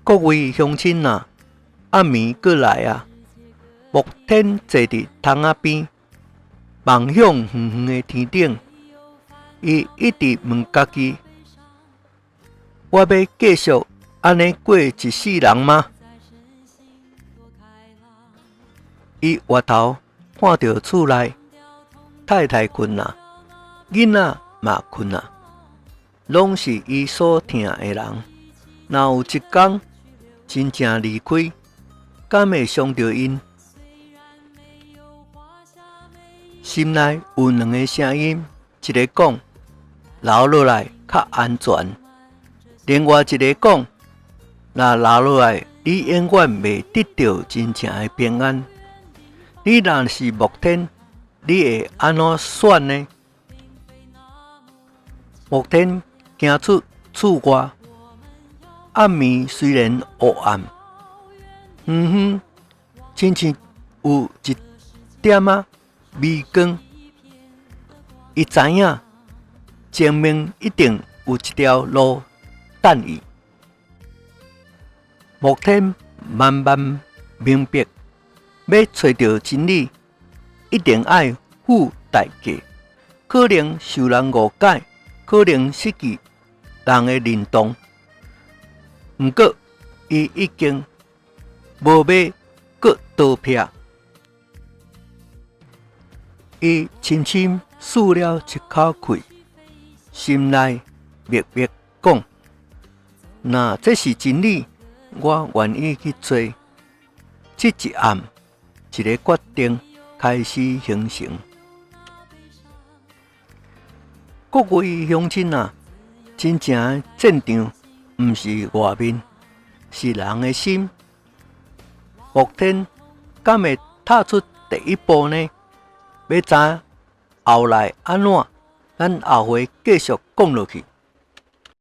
各位鄉親啊，暗暝閣來啊！沐天坐佇窗仔邊，望向遠遠的天頂，伊一直問家己：我欲繼續按呢過一世人嗎？伊回頭看著厝內太太睏啊，囡仔嘛睏啊，攏是伊所疼的人。若有一工真正離開，敢會傷著𪜶？心內有兩个聲音，一个講留落來較安全，另外一个講若留落來，你永遠袂得著真正的平安。你若是沐天，你會按怎選呢？沐天行出厝外，暗暝雖然烏暗，遠遠親像有一點仔微光。伊知影前面一定有一條路等伊。沐天慢慢明白，欲揣著真理，一定愛付代價，可能受人誤解，可能失去人的認同。毋過，伊已經無欲閣逃避。伊深深舒了一口氣，心內默默講：若這是真理，我願意去做。這一暗，一个決定開始形成。各位鄉親啊，真正的戰場毋是外面，是人的心。沐天敢會踏出第一步呢？欲知後來按怎，咱後回繼續講落去。